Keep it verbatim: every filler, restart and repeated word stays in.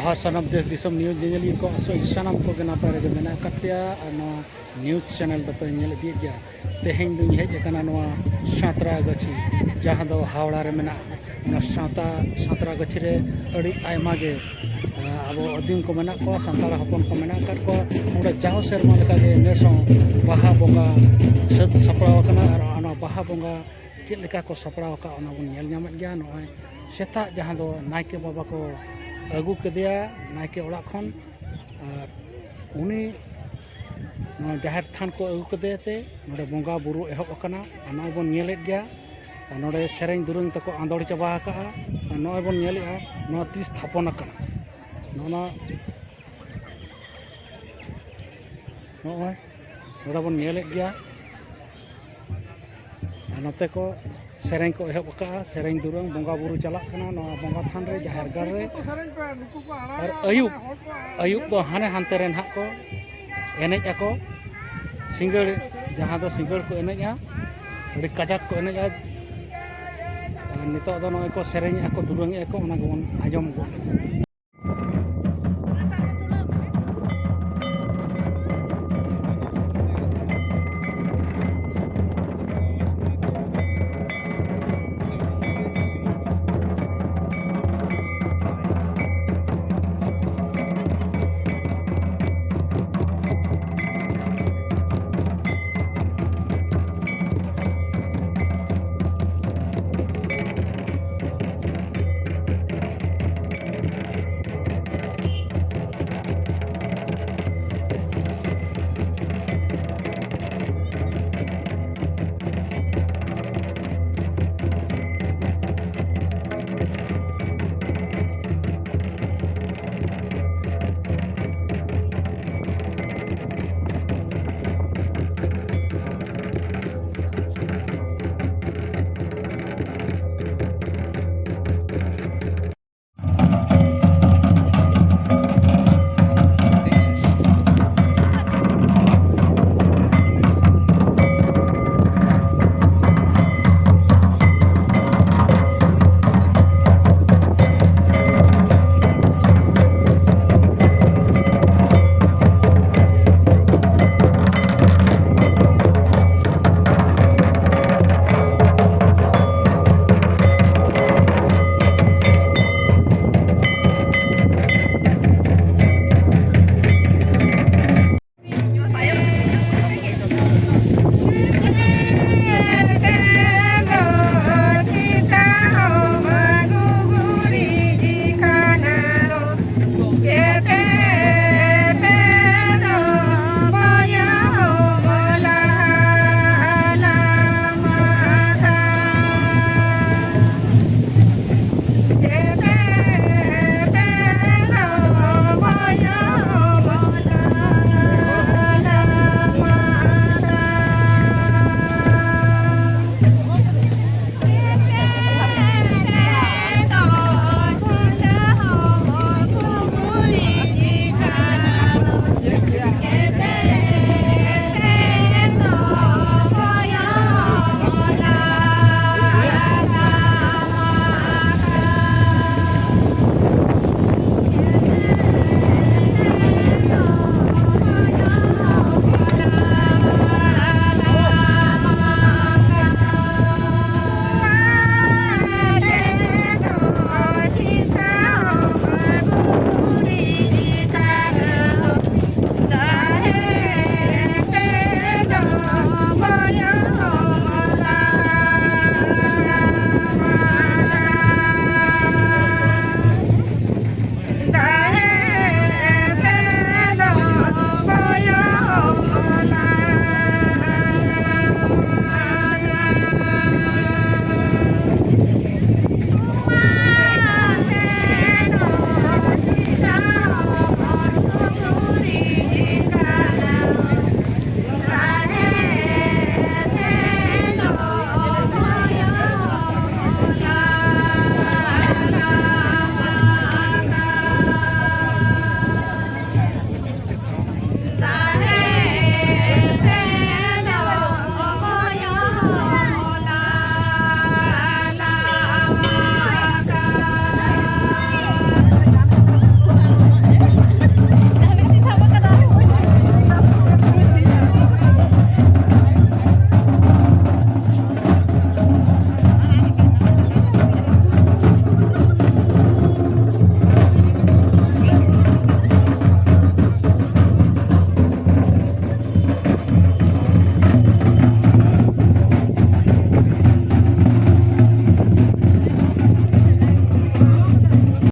ᱟᱨ ᱥᱟᱱᱟᱢ ᱫᱮᱥ ᱫᱤᱥᱚᱢ ᱱᱤᱭᱩᱡᱽ ᱧᱮᱧᱮᱞᱤᱭᱟᱹ ᱠᱚ, ᱟᱥᱚᱜ ᱥᱟᱱᱟᱢ ᱠᱚᱜᱮ ᱱᱟᱯᱟᱭ ᱨᱮᱜᱮ ᱢᱮᱱᱟᱜ ᱟᱠᱟᱫ ᱯᱮᱭᱟ᱾ ᱟᱨ ᱱᱚᱣᱟ ᱱᱤᱭᱩᱡᱽ ᱪᱮᱱᱮᱞ ᱫᱚᱯᱮ ᱧᱮᱞ ᱤᱫᱤᱭᱮᱫ ᱜᱮᱭᱟ᱾ ᱛᱮᱦᱮᱧ ᱫᱩᱧ ᱦᱮᱡ ᱟᱠᱟᱱᱟ ᱱᱚᱣᱟ ᱥᱟᱸᱛᱨᱟ ᱜᱟᱹᱪᱷᱤ, ᱡᱟᱦᱟᱸ ᱫᱚ ᱦᱟᱣᱲᱟ ᱨᱮ ᱢᱮᱱᱟᱜᱼᱟ᱾ ᱚᱱᱟ ᱥᱟᱶᱛᱟ ᱥᱟᱸᱛᱨᱟ ᱜᱟᱹᱪᱷᱤ ᱨᱮ ᱟᱹᱰᱤ ᱟᱭᱢᱟ ᱜᱮ, ᱟ, ᱟᱵᱚ ᱟᱹᱫᱤᱢ ᱠᱚ ᱢᱮᱱᱟᱜ ᱠᱚᱣᱟ, ᱥᱟᱱᱛᱟᱲ ᱦᱚᱯᱚᱱ ᱠᱚ ᱢᱮᱱᱟᱜ ᱟᱠᱟᱫ ᱠᱚᱣᱟ᱾ ᱚᱸᱰᱮ ᱡᱟᱣ ᱥᱮᱨᱢᱟ ᱞᱮᱠᱟᱜᱮ ᱱᱮᱥ ᱦᱚᱸ ᱵᱟᱦᱟ ᱵᱚᱸᱜᱟ ᱥᱟᱹᱛ ᱥᱟᱯᱲᱟᱣ ᱟᱠᱟᱱᱟ᱾ ᱟᱨ ᱚᱱᱟ ᱵᱟᱦᱟ ᱵᱚᱸᱜᱟ ᱪᱮᱫ ᱞᱮᱠᱟ ᱠᱚ ᱥᱟᱯᱲᱟᱣ ᱟᱠᱟᱫ, ᱚᱱᱟ ᱵᱚᱱ ᱧᱮᱞ ᱧᱟᱢᱮᱫ ᱜᱮᱭᱟ᱾ ᱱᱚᱜᱼᱚᱭ ᱥᱮᱛᱟᱜ ᱡᱟᱦᱟᱸ ᱫᱚ ᱱᱟᱭᱠᱮ ᱵᱟᱵᱟ ᱠᱚ ᱟᱹᱜᱩ ᱠᱮᱫᱮᱭᱟ ᱱᱟᱭᱠᱮ ᱚᱲᱟᱜ ᱠᱷᱚᱱ, ᱟᱨ ᱩᱱᱤ ᱱᱚᱣᱟ ᱡᱟᱦᱮᱨ ᱛᱷᱟᱱ ᱠᱚ ᱟᱹᱜᱩ ᱠᱮᱫᱮ ᱛᱮ ᱱᱚᱰᱮ ᱵᱚᱸᱜᱟ ᱵᱩᱨᱩ ᱮᱦᱚᱵ ᱟᱠᱟᱱᱟ᱾ ᱟᱨ ᱱᱚᱜᱼᱚᱭ ᱵᱚᱱ ᱧᱮᱞᱮᱫ ᱜᱮᱭᱟ, ᱟᱨ ᱱᱚᱰᱮ ᱥᱮᱨᱮᱧ ᱫᱩᱨᱟᱹᱝ ᱛᱮᱠᱚ ᱟᱸᱫᱳᱲ ᱪᱟᱵᱟ ᱟᱠᱟᱜᱼᱟ᱾ ᱟᱨ ᱱᱚᱜᱼᱚᱭ ᱵᱚᱱ ᱧᱮᱞᱮᱫᱼᱟ, ᱱᱚᱣᱟ ᱛᱤᱥ ᱛᱷᱟᱯᱚᱱ ᱟᱠᱟᱱᱟ᱾ ᱱᱚᱜᱼᱚ ᱱᱚᱣᱟ ᱱᱚᱜᱼᱚᱭ ᱱᱚᱰᱮ ᱵᱚᱱ ᱧᱮᱞᱮᱫ ᱜᱮᱭᱟ, ᱟᱨ ᱱᱚᱛᱮ ᱠᱚ ᱥᱮᱨᱮᱧ ᱠᱚ ᱮᱦᱚᱵ ᱟᱠᱟᱜᱼᱟ, ᱥᱮᱨᱮᱧ ᱫᱩᱨᱟᱹᱝ ᱵᱚᱸᱜᱟ ᱵᱩᱨᱩ ᱪᱟᱞᱟᱜ ᱠᱟᱱᱟ ᱱᱚᱣᱟ ᱵᱚᱸᱜᱟ ᱛᱷᱟᱱ ᱨᱮ, ᱡᱟᱦᱮᱨ ᱜᱟᱲ ᱨᱮ᱾ ᱟᱨ ᱟᱹᱭᱩᱵ, ᱟᱹᱭᱩᱵ ᱫᱚ ᱦᱟᱱᱮ ᱦᱟᱱᱛᱮ ᱨᱮ ᱱᱟᱦᱟᱜ ᱠᱚ ᱮᱱᱮᱡ ᱟᱠᱚ, ᱥᱤᱸᱜᱟᱹᱲ, ᱡᱟᱦᱟᱸ ᱫᱚ ᱥᱤᱸᱜᱟᱹᱲ ᱠᱚ ᱮᱱᱮᱡᱼᱟ, ᱟᱹᱰᱤ ᱠᱟᱡᱟᱠ ᱠᱚ ᱮᱱᱮᱡᱼᱟ᱾ ᱟᱨ ᱱᱤᱛᱚᱜ ᱫᱚ ᱱᱚᱜᱼᱚᱭ ᱠᱚ ᱥᱮᱨᱮᱧᱮᱜᱼᱟ ᱠᱚ, ᱫᱩᱨᱟᱹᱝᱮᱜᱼᱟ ᱠᱚ, ᱚᱱᱟ ᱜᱮᱵᱚᱱ ᱟᱸᱡᱚᱢ ᱜᱚᱫ ᱞᱮᱜᱮ᱾